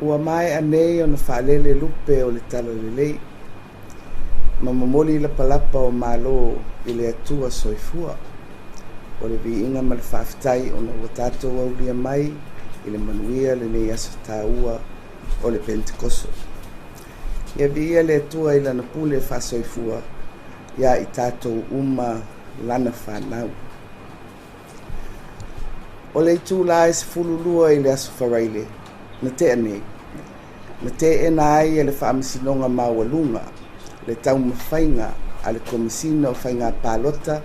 Ua maea nei ona faalele lupe o le Talalelei ma momoli lapalapa o malo i le Atua Soifua. O le viiga ma le faafetai ona ua tatou aulia mai i le manuia lenei aso taua o le Penetekoso. Ia viia le Atua i Lana pule faasoifua ia i tatou uma Lana fanau. O le itulā e 12 i le Aso Faraile na tea nei, na teena ai e le Faamasinoga Maualuga le taumafaiga a le Komesina o Faiga Palota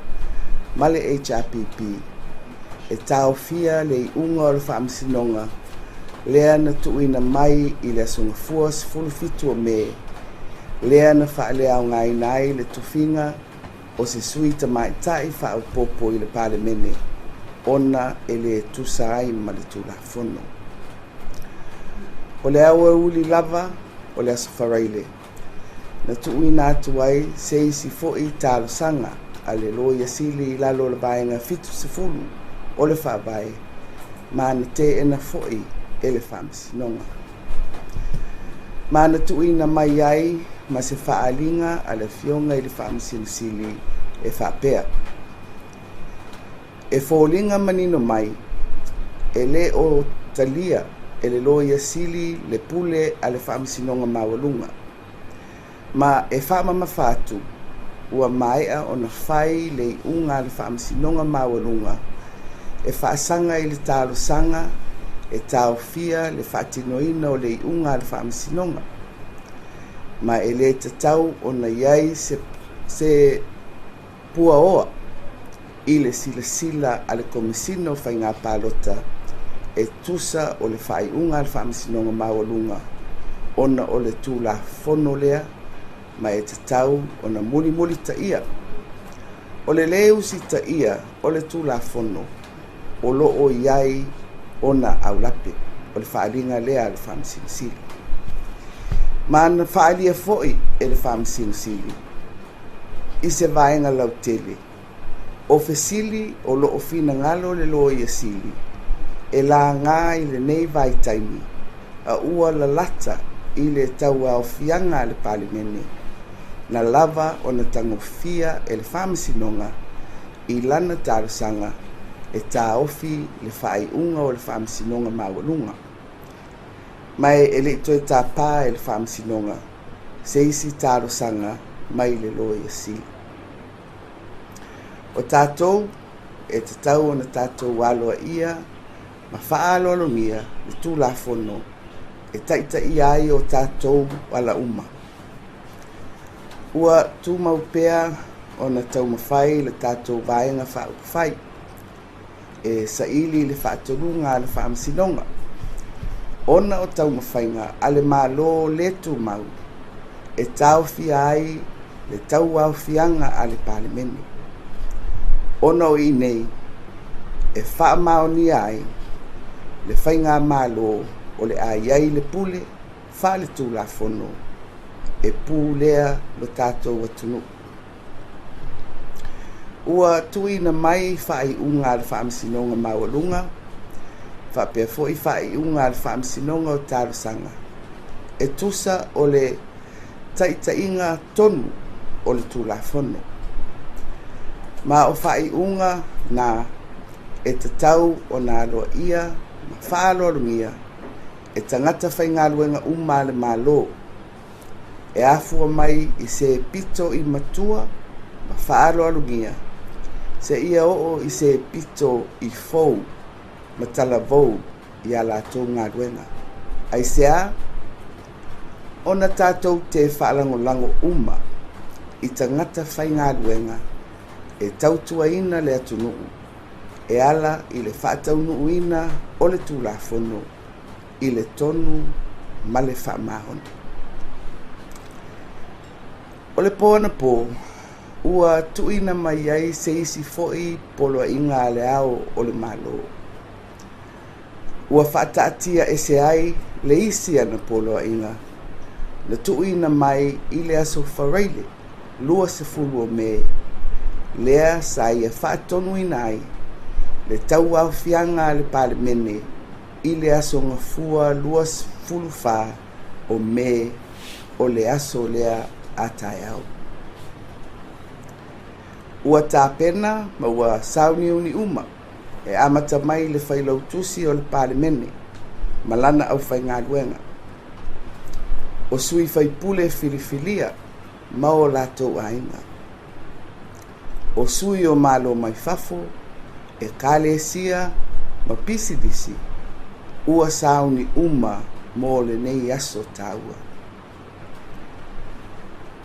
ma le HRPP e taofia le iuga o le Faamasinoga lea na tuuina mai i le Aso Gafua 17 o Me, lea na faaleaogaina ai le tofiga o se sui tamaitai faaopoopo i le Palemene ona e le tusa ai ma le Tulafono. O le aoauli lava o le Aso Faraile, na tuuina atu ai se isi foi talosaga a le Loia Sili i lalo o le Vaega 70 o le Faavae, ma na teena foi e le Faamasinoga. Ma na tuuina mai ai ma se faaaliga a le Afioga i le Faamasino Sili e faapea, E foliga manino mai, e le o talia e le Loia Sili le pule a le Faamasinoga Maualuga, ma e faamamafa atu ua maea ona fai le iuga a le Faamasinoga Maualuga e faasaga i le talosaga e taofia le faatinoina o le iuga a le Faamasinoga, ma e le tatau ona i ai se, se puaoa i le silasila a le Komesina o Faiga Palota e tusa o le faaiuga a le Faamasinoga Maualuga ona o le Tulafono lea ma e tatau ona mulimulitaia. O le lē usitaia o le Tulafono o lo o i ai ona aulape, o le faaaliga lea a le Faamasino Sili. Ma na faaalia foi e le Faamasino Sili i se vaega lautele o fesili o lo o finagalo le Loia Sili e laga i lenei vaitaimi a ua lalata i le tauaofiaga a le Palemene na lava ona tagofia e le Faamasinoga i lana talosaga e taofi le faaiuga o le Faamasinoga Maualuga. Ma e le i toe tapā e le Faamasinoga se isi talosaga mai le Loia Sili. O tatou e tatau ona tatou aloaia ma faaaloalogia le Tulafono e taitaia ai o tatou ala uma. Ua tumau pea ona taumafai le tatou Vaega Faaupufai e saili i le faatonuga a le Faamasinoga ona o taumafaiga a le Malo le tumau e taofia ai le tauaofiaga a le Palemene. Ona o i nei e faamaonia ai le faigamalo o le a i ai le pule faaletulafono e pulea lo tatou atunuu. Ua tuuina mai faaiuga a le Faamasinoga Maualuga faapea foi faaiuga a le Faamasinoga o Talosaga e tusa o le taitaiga tonu o le Tulafono. Ma o faaiuga na e tatau ona aloaia ma faaaloalogia e tagata faigaluega uma a le Malo e afua mai i se pito i matua ma faaaloalogia seia oo i se pito i fou ma talavou i a latou galuega. Aisea? Ona tatou te faalagolago uma i tagata faigaluega e tautuaina le atunuu e ala i le faataunuuina o le Tulafono i le tonu ma le faamaoni. O le po anapo, ua tuuina mai ai se isi foi poloaiga a le Ao o le Malo. Ua faataatia ese ai le isi ana poloaiga na tuuina mai i le Aso Faraile 20 o Me, lea sa ia faatonuina ai le tauaofiaga a le Palemene i le Aso Gafua 14 o Me o le aso lea a taeao. Ua tapena ma ua sauniuni uma e amata mai le Failautusi o le Palemene ma lana aufaigaluega, o sui faipule filifilia ma o latou aiga, o sui o Malo mai fafo, ekalesia ma pisinisi ua sauni uma mo lenei aso taua.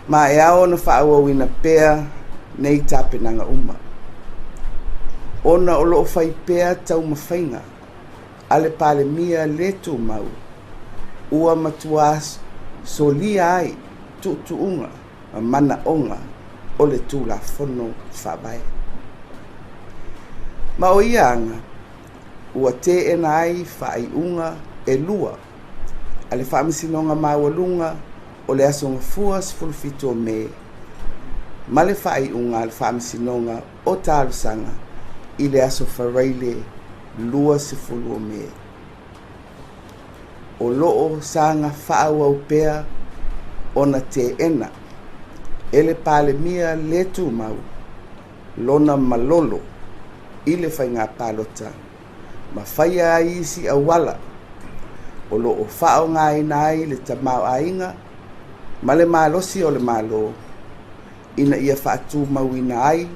Ma e ao ona faaauauina pea nei tapenaga uma, ona o loo fai pea taumafaiga a le Palemia le tumau ua matua solia ai tuutuuga ma manaoga o le Tulafono Faavae. Ma o ia aga ua teena ai faaiuga e 2 a le Faamasinoga Maualuga o le Aso Gafua 17 o Me ma le faaiuga a le Faamasinoga o Talosaga i le Aso Faraile 20 o Me. O loo saga faaauau pea ona teena e le Palemia le tumau lona malolo i le faiga palota ma faia ai isi auala o loo faaaogaina ai le tamaoaiga ma le malosi o le Malo ina ia faatumauina ai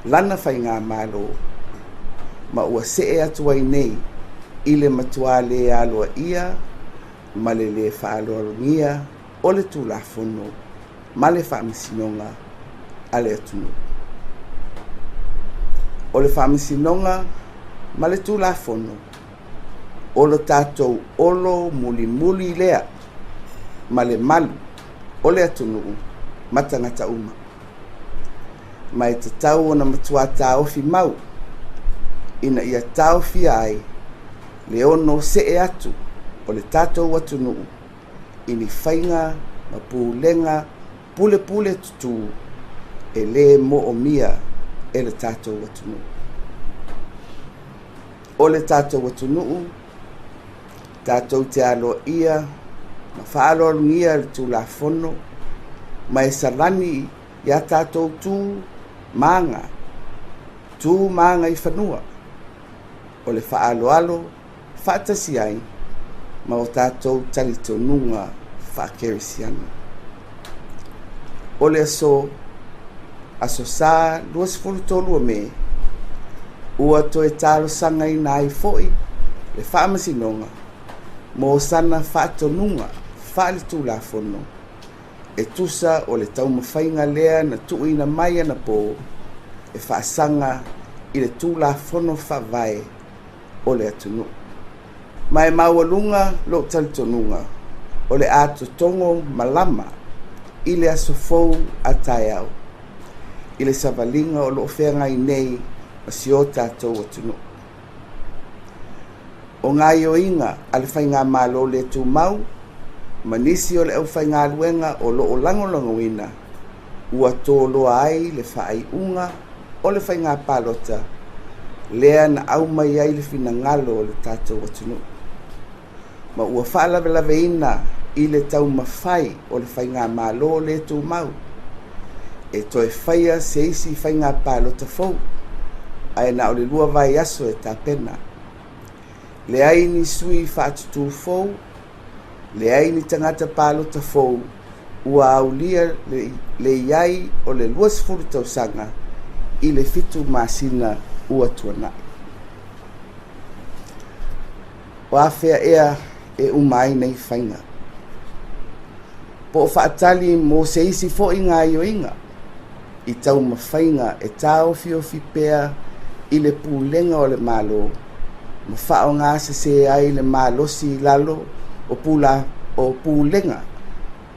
lana faigamalo ma ua see atu ai nei i le matua le aloaia ma le lē faaaloalogia o le Tulafono ma le Faamasinoga a le atunuu. O le Faamasinoga ma le Tulafono o lo tatou olo mulimuli lea ma le malu o le atunuu ma tagata uma. Ma e tatau ona matua taofi mau ina ia taofia ai le ono see atu o le tatou atunuu i ni faiga ma pulega pulepule tutū e lē moomia e le tatou atunuu. O le tatou atunuu tatou te aloaia ma faaaloalogia le Tulafono ma e salani ia tatou tu ma aga, tu ma aga i fanua o le faaaloalo faatasi ai ma o tatou talitonuga faakerisiano. O le aso Aso Sa 23 o Me, ua toe talosagaina ai foi le Faamasinoga mo sana faatonuga faaletulafono e tusa o le taumafaiga lea na tuuina mai anapō e faasaga i le Tulafono Faavae o le atunuu. Ma e maualuga lou talitonuga o le a totogo malama i le aso fou a taeao i le savaliga o loo feagai nei ma si o tatou atunuu. O gaoioiga a le faigamalo le tumau ma nisi o le aufaigaluega o loo lagolagoina ua toloa ai le faaiuga o le faiga palota lea na aumai ai le finagalo o le tatou atunuu ma ua faalavelaveina i le taumafai o le faigamalo le tumau e toe faia se isi faiga palota fou ae na o le 2 vaiaso e tapena. Leai ni sui faatutū fou, leai ni tagata palota fou ua aulia le i ai o le 20 tausaga i le 7 masina ua tuanai. O afea ea e uma ai nei faiga? Po o faatali mo se isi foi gaoioiga i taumafaiga e taofiofi pea i le pulega o le Malo ma faaaogasesē ai le malosi i lalo o pula o pulega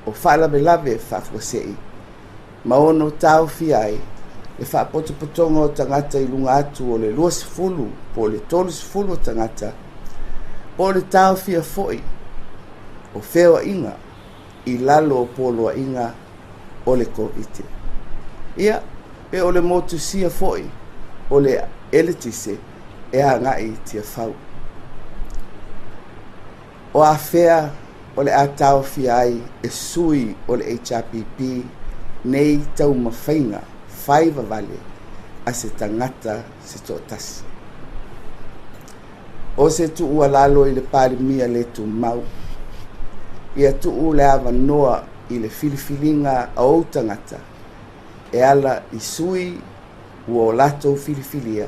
o faalavelave faafuasei ma ono taofia ai le faapotopotoga o tagata i luga atu o le 20 po o le 30 o tagata po o le taofia foi o feoaiga i lalo o poloaiga o le Koviti. Ia, pe o le motusia foi o le eletise e agai i Tiafau. O afea o le a taofia ai e sui o le HRPP nei taumafaiga faivavale a se tagata se toatasi. O se tuualalo i le Palemia le tumau, ia tuu le avanoa i le filifiliga a ou tagata e ala i sui ua o latou filifilia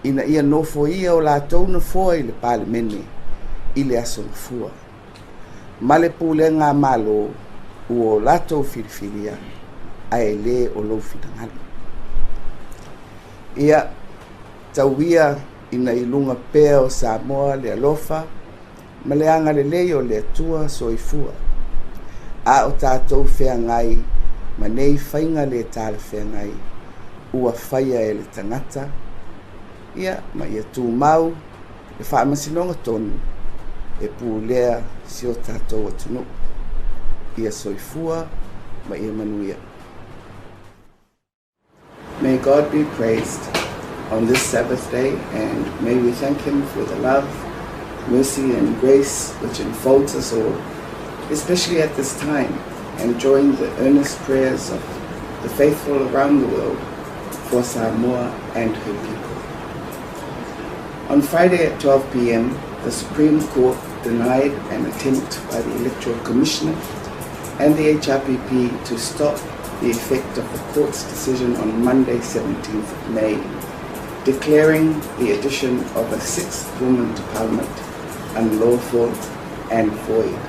ina ia nofoia o latou nofoa i le Palemene i le Aso Gafua, ma le pulega a Malo ua o latou filifilia ae le o lou finagalo. Ia tau ia ina i luga pea o Samoa le alofa ma le agalelei o le Atua soifua, a o tatou feagai ma nei faiga le talafeagai ua faia e le tagata, ia ma ia tumau le faamasinoga tonu e pulea si o tatou atunuu. Ia soifua ma ia manuia. May God be praised on this Sabbath day, and may we thank Him for the love, mercy, and grace which enfolds us all, especially at this time, and join the earnest prayers of the faithful around the world for Samoa and her people. On Friday at 12 p.m., the Supreme Court denied an attempt by the Electoral Commissioner and the HRPP to stop the effect of the court's decision on Monday, 17th of May, declaring the addition of a sixth woman to Parliament unlawful and void.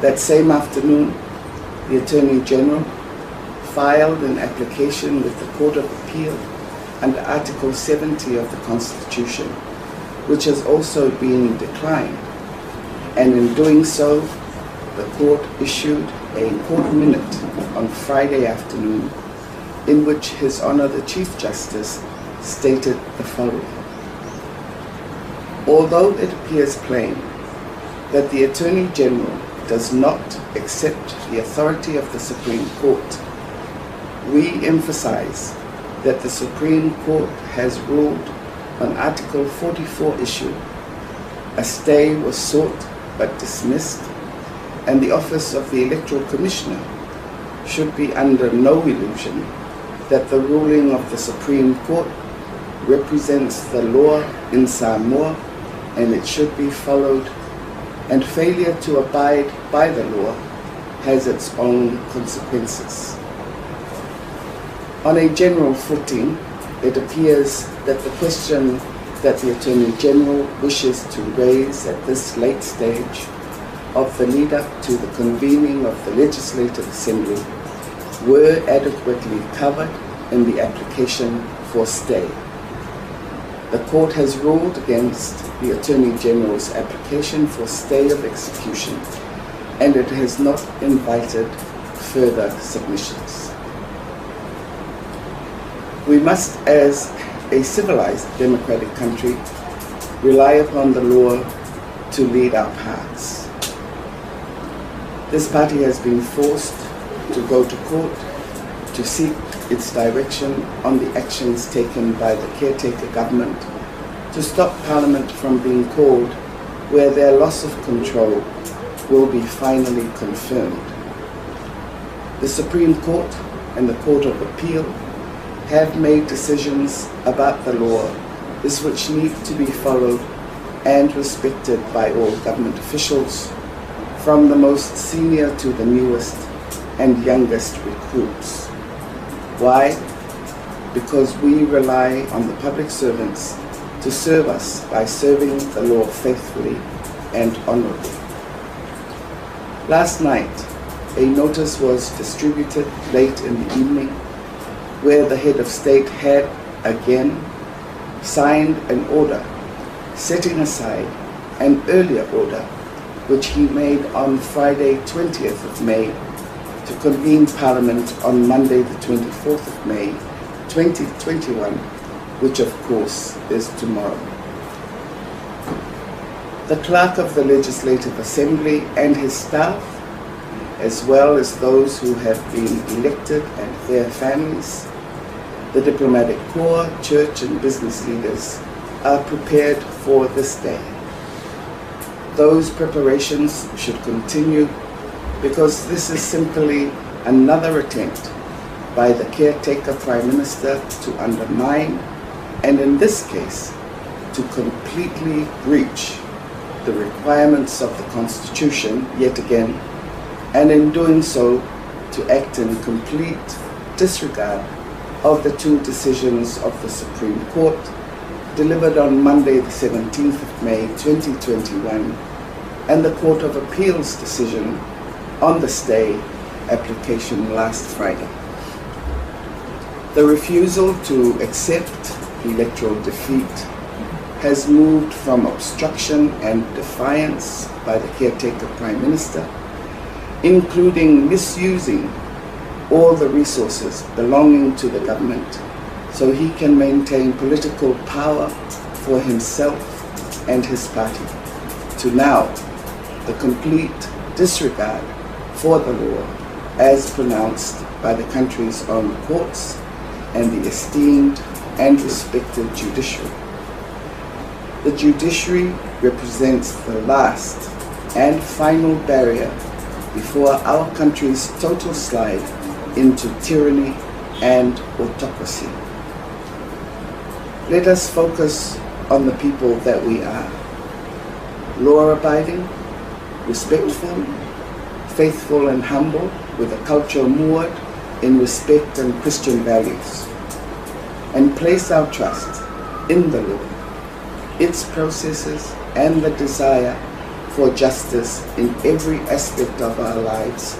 That same afternoon, the Attorney General filed an application with the Court of Appeal under Article 70 of the Constitution, which has also been declined. And in doing so, the court issued a court minute on Friday afternoon in which His Honour the Chief Justice stated the following. Although it appears plain that the Attorney General does not accept the authority of the Supreme Court, we emphasize that the Supreme Court has ruled on Article 44 issue. A stay was sought but dismissed, and the Office of the Electoral Commissioner should be under no illusion that the ruling of the Supreme Court represents the law in Samoa and it should be followed, and failure to abide by the law has its own consequences. On a general footing, it appears that the question that the Attorney General wishes to raise at this late stage of the lead up to the convening of the Legislative Assembly were adequately covered in the application for stay. The court has ruled against the Attorney General's application for stay of execution, and it has not invited further submissions. We must, as a civilized democratic country, rely upon the law to lead our paths. This party has been forced to go to court to seek its direction on the actions taken by the caretaker government to stop Parliament from being called where their loss of control will be finally confirmed. The Supreme Court and the Court of Appeal have made decisions about the law, this which need to be followed and respected by all government officials, from the most senior to the newest and youngest recruits. Why? Because we rely on the public servants to serve us by serving the law faithfully and honorably. Last night, a notice was distributed late in the evening where the head of state had again signed an order setting aside an earlier order which he made on Friday 20th of May to convene Parliament on Monday the 24th of May 2021, which of course is tomorrow. The Clerk of the Legislative Assembly and his staff, as well as those who have been elected and their families, the diplomatic corps, church and business leaders are prepared for this day. Those preparations should continue because this is simply another attempt by the caretaker Prime Minister to undermine, and in this case, to completely breach the requirements of the Constitution yet again, and in doing so, to act in complete disregard of the two decisions of the Supreme Court delivered on Monday, the 17th of May 2021, and the Court of Appeal's decision on the stay application last Friday. The refusal to accept electoral defeat has moved from obstruction and defiance by the caretaker Prime Minister, including misusing all the resources belonging to the government so he can maintain political power for himself and his party, to now the complete disregard for the law as pronounced by the country's own courts and the esteemed and respected judiciary. The judiciary represents the last and final barrier before our country's total slide into tyranny and autocracy. Let us focus on the people that we are: law-abiding, respectful, faithful and humble, with a culture moored in respect and Christian values, and place our trust in the law, its processes, and the desire for justice in every aspect of our lives,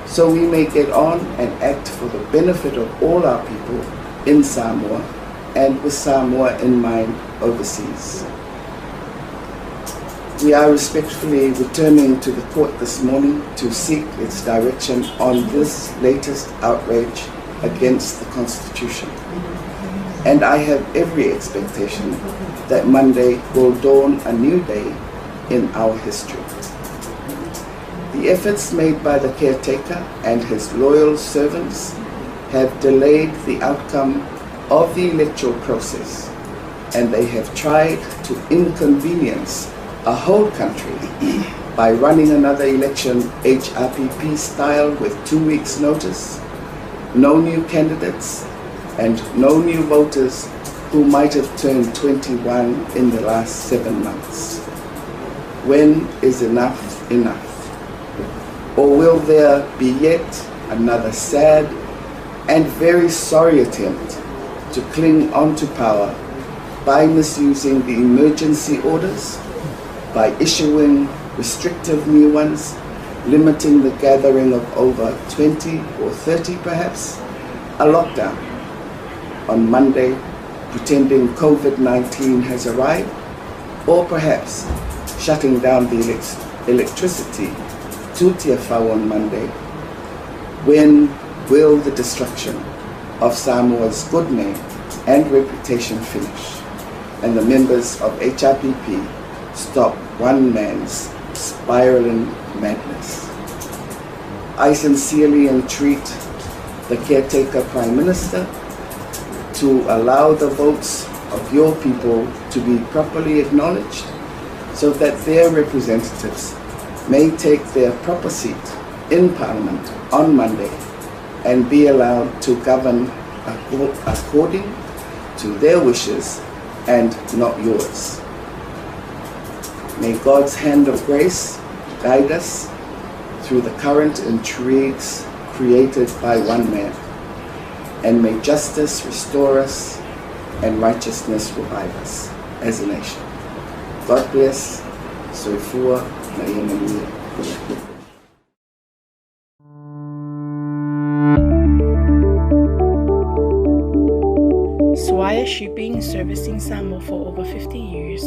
so we may get on and act for the benefit of all our people in Samoa and with Samoa in mind overseas. We are respectfully returning to the court this morning to seek its direction on this latest outrage against the Constitution. And I have every expectation that Monday will dawn a new day in our history. The efforts made by the caretaker and his loyal servants have delayed the outcome of the electoral process, and they have tried to inconvenience a whole country by running another election HRPP style with 2 weeks' notice, no new candidates, and no new voters who might have turned 21 in the last 7 months. When is enough enough? Or will there be yet another sad and very sorry attempt to cling onto power by misusing the emergency orders, by issuing restrictive new ones, limiting the gathering of over 20 or 30 perhaps, a lockdown on Monday, pretending COVID-19 has arrived, or perhaps shutting down the electricity to Tiafau on Monday? When will the destruction of Samoa's good name and reputation finish, and the members of HRPP stop one man's spiraling madness? I sincerely entreat the caretaker Prime Minister to allow the votes of your people to be properly acknowledged so that their representatives may take their proper seat in Parliament on Monday and be allowed to govern according to their wishes and not yours. May God's hand of grace guide us through the current intrigues created by one man, and may justice restore us and righteousness revive us as a nation. God bless. Soifua na ia manuia. Swire Shipping, servicing Samoa for over 50 years,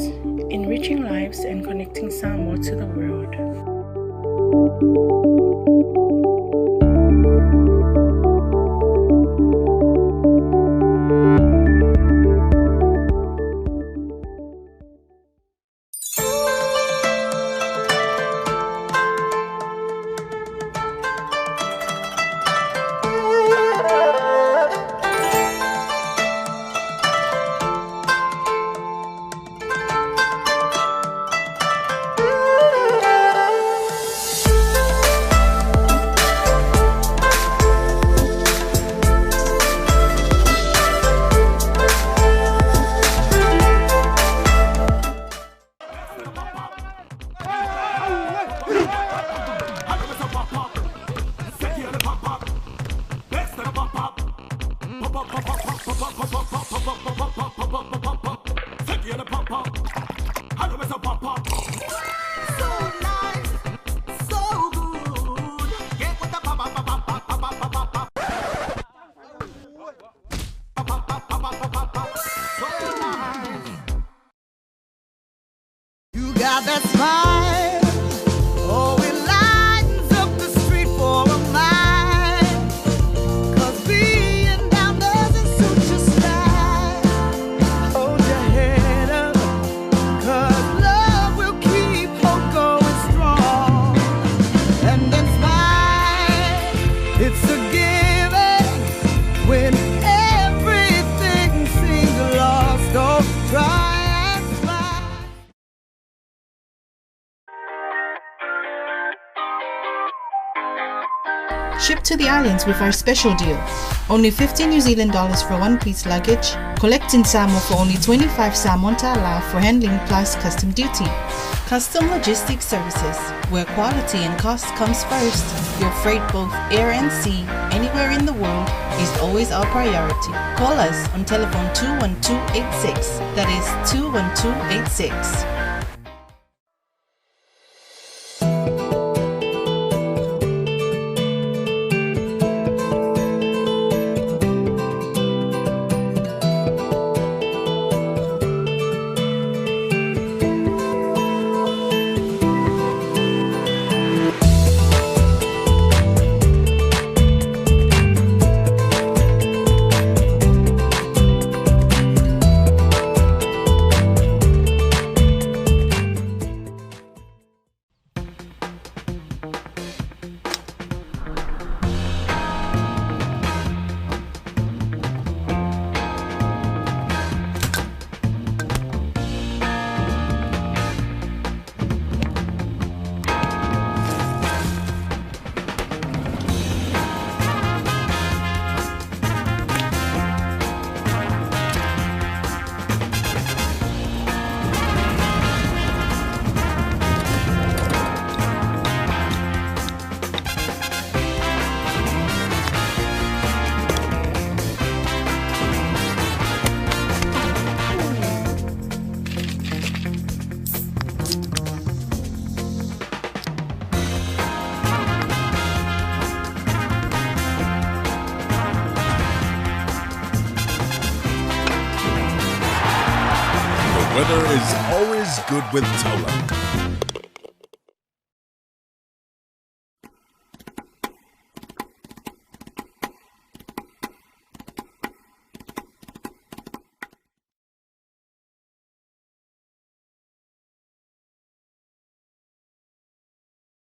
enriching lives and connecting Samoa to the world. You got that smile, oh, it lightens up the street for a mile. 'Cause being down doesn't suit your style. Hold your head up, 'cause love will keep hope going strong. And then smile, it's a given when everything seems lost. Oh, try and smile. Ship to the islands with our special deal. Only 50 New Zealand dollars for one piece luggage. Collect in Samoa for only 25 Samoan ta'ala for handling plus custom duty. Custom Logistics Services, where quality and cost comes first. Your freight both air and sea, anywhere in the world, is always our priority. Call us on telephone 21286. That is 21286. The weather is always good with Taula.